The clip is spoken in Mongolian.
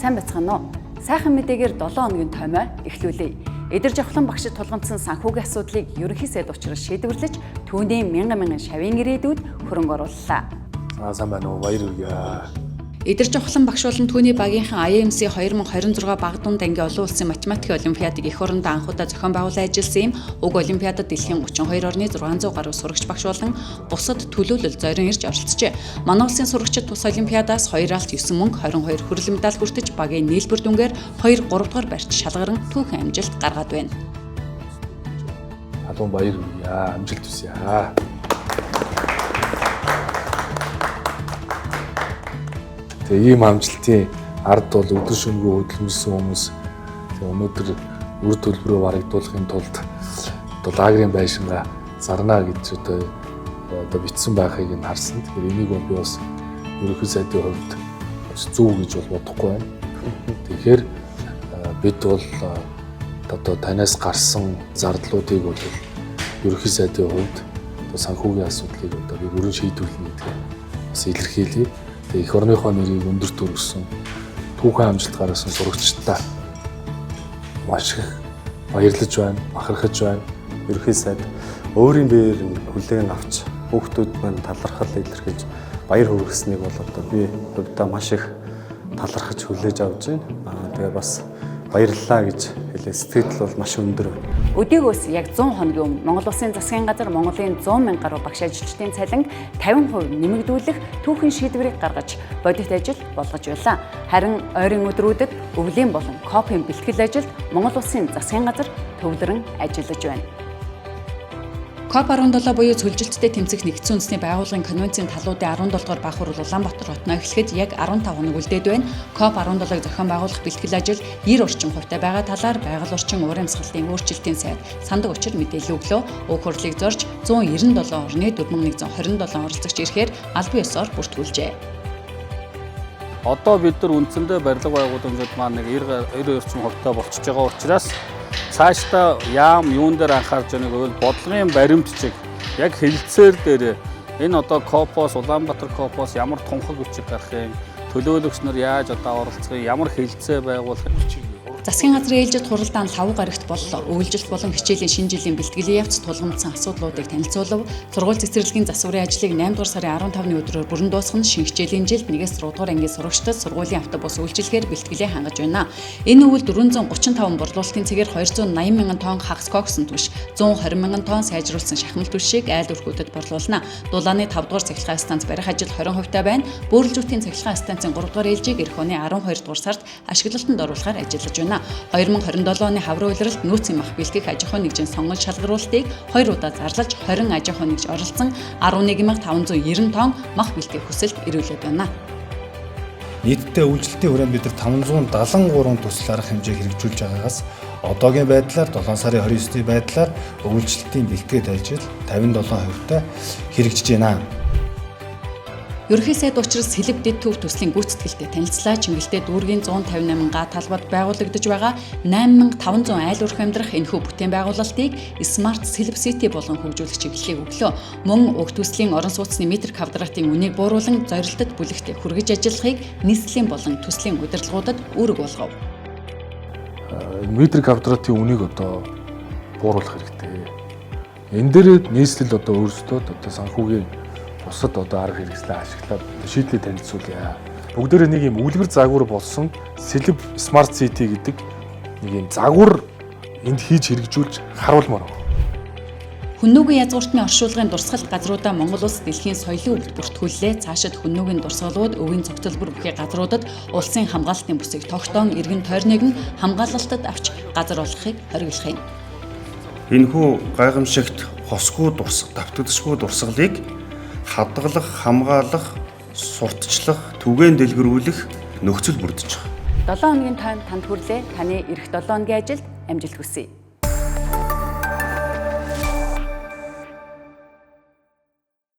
Сайн байцгаана уу? Сайхан мэдээгээр 7 хоногийн тоймоо эхлүүлье. Эдэр жавхлан багшид тулгамдсан санхүүгийн асуудлыг ерөнхий сайд учрал шийдвэрлэж, түүний мянган мянган шавийн ирээдүйд хөрөнгө орууллаа. За сайн байна уу? Баяр хүргэе. Эдэр жавхлан багш болон түүний багийнхан IMC 2026 баг дунд ангийн олон улсын математикийн олимпиадыг эх орондоо анх удаа зохион байгуулан ажилласан юм. Уг олимпиадад дэлхийн 32 орны 600 гаруй сурагч багш болон бусад төлөөлөл зорин ирж оролцжээ. Манай улсын сурагчид тус олимпиадаас 2 алт 9 мөнгө 22 хүрэл медаль хүртэж багийн нийлбэр дүнгээр 2 3 дугаар барьж шалгаран түүхэн амжилт гаргаад байна. Халуун баяр хүргэе. Амжилт хүсье. Тэгээ ийм амжилтын ард бол өдөр шөнөгүй хөдөлмөрлсөн хүмүүс тэгээ өнөөдөр үр төлбөрөө барагдуулахын тулд одоо лагерын байшингаа зарна гэж одоо бичсэн байхыг нь харсан. Тэгэхээр энийг бол би бас ерөнхий сайдын хувьд зөв гэж бол бодохгүй байна. Тэгэхээр бид бол одоо танаас гарсан зардлуудыг бол ерөнхий сайдын хувьд одоо санхүүгийн асуудлыг одоо би бүрэн шийдвэрлэнэ гэдгийг бас илэрхийлье. Тэгээ эх орныхоо нэрийг өндөрт өргөсөн түүхэн амжилт гаргасан сурагчдаа маш их баярлаж байна, бахархаж байна. Ерөнхий сайд өөрийн биеэр хүлээн авч хүүхдүүд маань талархал илэрхийлж баяр хүргэснийг бол одоо би хувьдаа маш их талархаж хүлээж авч байна. Тэгээ бас баярлалаа гэж хэлээ. Сэтгэл бол маш өндөр байна. Өдөөгөөс яг 100 хоногийн өмнө Монгол Улсын засгийн газар Монголын 100 мянга гаруй багш ажилчдын цалинг 50% нэмэгдүүлэх түүхэн шийдвэрийг гаргаж бодит ажил болгож байлаа. Харин ойрын өдрүүдэд өвлийн болон КОП-ын бэлтгэл ажилд Монгол Улсын засгийн газар төвлөрөн ажиллаж байна. КОП-17 буюу цөлжилттэй тэмцэх нэгдсэн үндэсний байгууллагын конвенцийн талуудын 17 дугаар бага хурал Улаанбаатар хотноо эхлэхэд яг 15 хоног үлдээд байна. КОП-17-ыг зохион байгуулах бэлтгэл ажил 90 орчим хувьтай байгаа талаар байгаль орчин уур амьсгалын өөрчлөлтийн сайд сандаг учир мэдээлэл өглөө. Уг хурлыг зорж 197 орны 4127 оролцогч ирэхээр албан ёсоор бүртгүүлжээ. Одоо бид нар үндсэндээ барилга байгууламжууд маань нэг 90 орчим хувьтай болчихж байгаа учраас цаашдаа яам юун дээр анхаарч байгааг гэвэл бодлогын баримтчиг яг хэлцээр дээр энэ одоо КОП-оос Улаанбаатар КОП-оос ямар тунхаг бичиг гарах юм, төлөөлөгч нар яаж одоо оролцох юм, ямар хэлцээ байгуулах юм. Засгийн газрын ээлжид хуралдаан лхавуу гарагт боллоо. Өвөлжилт болон хичээлийн шинэ жилийн бэлтгэлийн явц тулгамдсан асуудлуудыг танилцуулав. Сургууль цэцэрлэгийн засварын ажлыг 8 дугаар сарын 15-ны өдрөөр бүрэн дуусгах нь шинэ хичээлийн жилд 1-ээс 6 дугаар ангийн сурагчдад сургуулийн автобус үйлчилгээр бэлтгэлээ хангаж байна. Энэ өвөл 435 борлуулалтын цэгээр 280 мянган тонн хагас коксон түлш, 120 мянган тонн сайжруулсан шахмал түлшийг айл өрхүүдэд борлуулна. Дулааны 5 дугаар цахилгаан станц барих ажил 20% байна. Бөөрөлжүүтийн цахилгаан станцын 3 дугаар ээлжийг эх оны 12 дугаар сард ашиглалтанд оруулахаар ажиллаж байна. 2027 оны хаврын улиралд нөөцийн мах бэлтгэх аж ахуйн нэгжийн сонгон шалгаруулалтыг 2 удаа зарлаж 20 аж ахуйн нэгж оролцсон 11590 тонн мах бэлтгэх хүсэлт ирүүлээд байна. Нийтдээ үйлчлэлтийн хүрээнд бид нар 573 төсөл арга хэмжээ хэрэгжүүлж байгаагаас одоогийн байдлаар 7 сарын 29-ний байдлаар үйлчлэлтийн бэлтгэл ажил 57% хэрэгжиж байна. Ерөнхий сайд учрал сэлэв дэд төв төслийн гүйцэтгэлтэй танилцлаа. Чингэлтэй дүүргийн 158 га талбайд байгуулагдаж байгаа 8500 айл өрх амьдрах энэхүү бүтээн байгуулалтыг Smart Сэлэв City болгон хөгжүүлэх чиглэлийг өглөө. Мөн уг төслийн орон сууцны метр квадратын үнийг бууруулан зорилтод бүлэгт хүргэж ажиллахыг нийслэлийн болон төслийн удирдлагуудад үүрэг болгов. Метр квадратын үнийг одоо бууруулах хэрэгтэй. Энэ дээр нийслэл одоо өөрсдөө одоо санхүүгийн бусад одоо арга хэрэгслээ ашиглаад шийдлээ танилцуулъя. Бүгдээрээ нэг юм үлгэр загвар болсон Сэлэв Smart City гэдэг нэг юм загвар энд хийж хэрэгжүүлж харуулмаар байна. Хүннүгийн язгууртны оршуулгын дурсгалт газруудаа Монгол улс дэлхийн соёлын өвд бүртгүүллээ. Цаашид хүннүгийн дурсгалууд өвийн цогцолбор бүхий газруудад улсын хамгаалалтын бүсийг тогтоон эргэн тойрныг нь хамгаалалтад авч газар олгохыг хориглох юм. Энэхүү гайхамшигт хосгүй дурсах, давтагдшгүй дурсгалыг хадгалах, хамгаалах, сурталчлах, түгээн дэлгэрүүлэх нөхцөл бүрдэж байгаа. 7 хоногийн тойм танд хүрлээ. Таны эх 7 хоногийн ажилд амжилт хүсье.